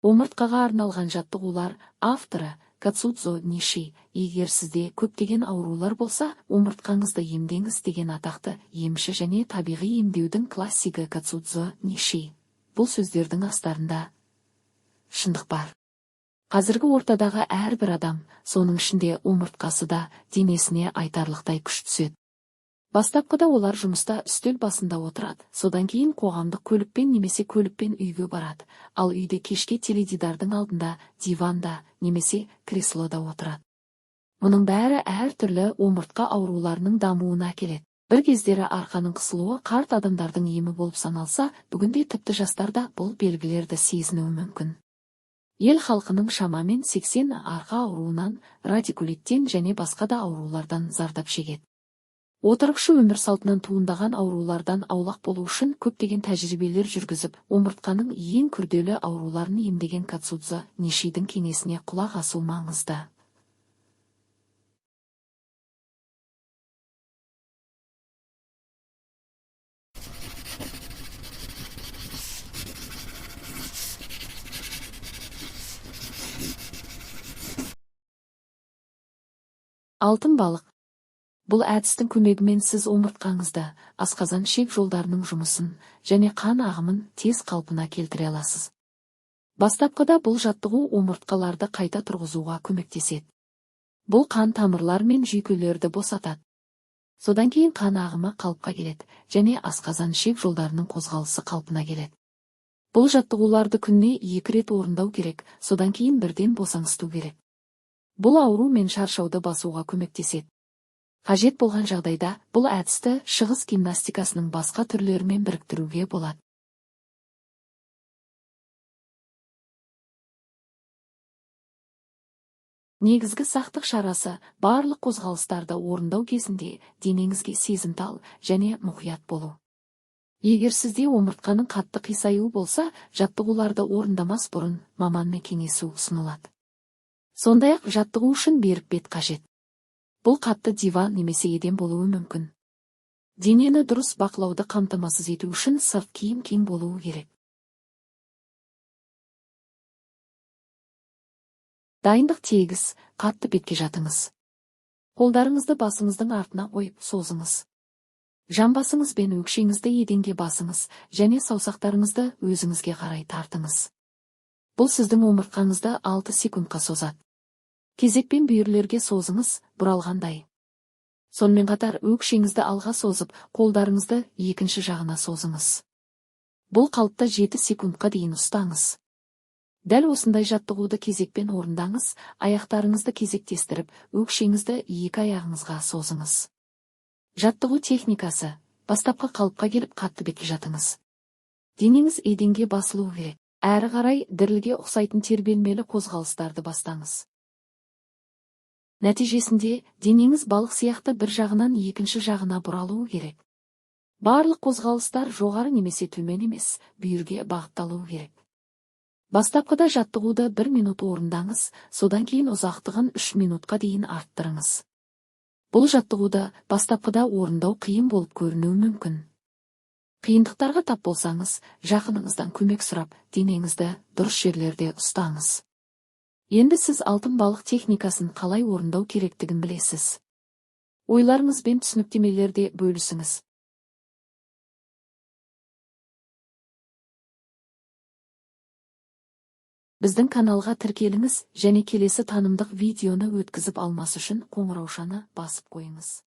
Омыртқаға арналған жаттығулар. Авторы Кацудзо Ниши. Егер сізде көптеген аурулар болса, омыртқаңызды емдеңіз деген атақты емші және табиғи емдеудің классигі Кацудзо Ниши. Бұл сөздердің астарында шындық бар. Қазіргі ортадағы әрбір адам, соның ішінде омыртқасы да, денесіне айтарлықтай күш түседі. Бастапқыда олар жұмыста үстел басында отырады, содан кейін қоғамдық көлікпен немесе көлікпен үйге барады, ал үйде кешке теледидардың алдында, диванда немесе креслода отырады. Мұның бәрі әртүрлі омыртқа ауруларының дамуына әкеледі. Бір кездері арқаның қысылуы қарт адамдардың емі болып саналса, бүгінде тіпті жастар да бұл белгілерді сезінуі мүмкін. Ел халқының шамамен 80 арқа ауруынан, радикулиттен және басқа да аурулардан зардап шегеді. Отырықшы өмір салтынан туындаған аурулардан аулақ болу үшін көптеген тәжірибелер жүргізіп, омыртқаның ең күрделі ауруларын емдеген Кацудзо Нишидің кеңесіне құлақ асу маңызды. Алтын балық. Бұл әдістің көмегімен сіз омыртқаңызды, асқазан ішек жолдарының жұмысын және қан ағымын тез қалпына келтіре аласыз. Бастапқыда бұл жаттығу омыртқаларды қайта тұрғызуға көмектеседі. Бұл қан тамырлар мен жүйкелерді босатады. Содан кейін қан ағымы қалыпқа келеді және асқазан ішек жолдарының қозғалысы қалпына келеді. Бұл жаттығуларды күніне 2 рет орындау керек, содан кейін бірден босаңсыту керек. Бұл ауру мен шаршауды басуға көмектеседі. Қажет болған жағдайда бұл әдісті шығыс гимнастикасының басқа түрлерімен біріктіруге болады. Негізгі сақтық шарасы барлық қозғалыстарды орындау кезінде денеңізге сезімтал және мұқият болу. Егер сізде омыртқаның қатты қисаюы болса, жаттығуларды орындамас бұрын маманмен кеңесу ұсынылады. Сондай-ақ жаттығу үшін берік бет қажет. Бұл қатты диван немесе еден болуы мүмкін. Денені дұрыс бақылауды қамтамасыз ету үшін сырт киім кең болуы керек. Дайындық: тегіс, қатты бетке жатыңыз. Қолдарыңызды басыңыздың артына қойып созыңыз. Жамбасыңыз бен өкшеңізді еденге басыңыз және саусақтарыңызды өзіңізге қарай тартыңыз. Бұл сіздің омыртқаңызды 6 секундқа созады. Кезекпен бүйірлерге созыңыз, бұралғандай. Сонымен қатар өкшеңізді алға созып, қолдарыңызды екінші жағына созыңыз. Бұл қалыпта 7 секундқа дейін ұстаңыз. Дәл осындай жаттығуды кезекпен орындаңыз, аяқтарыңызды кезектестіріп, өкшеңізді екі аяғыңызға созыңыз. Жаттығу техникасы. Бастапқы қалыпқа келіп қатты бетке жатыңыз. Денеңіз еденге басылуы керек. Әрі қарай дірілге ұқсайтын тербелмелі қозғалыстарды бастаңыз. Нәтижесінде денеңіз балық сияқты бір жағынан екінші жағына бұралуы керек. Барлық қозғалыстар жоғары немесе төмен емес, бүйірге бағытталуы керек. Бастапқыда жаттығуды 1 минут орындаңыз, содан кейін ұзақтығын 3 минутқа дейін арттырыңыз. Бұл жаттығуды бастапқыда орындау қиын болып көрінуі мүмкін. Қиындықтарға тап болсаңыз, жақыныңыздан көмек сұрап, денеңізді дұрыс жерлерде ұстаңыз. Енді сіз алтын балық техникасын қалай орындау керектігін білесіз. Ойларыңызбен түсініктемелерде бөлісіңіз. Біздің каналға тіркеліңіз және келесі танымдық видеоны өткізіп алмас үшін қоңыраушаны басып қойыңыз.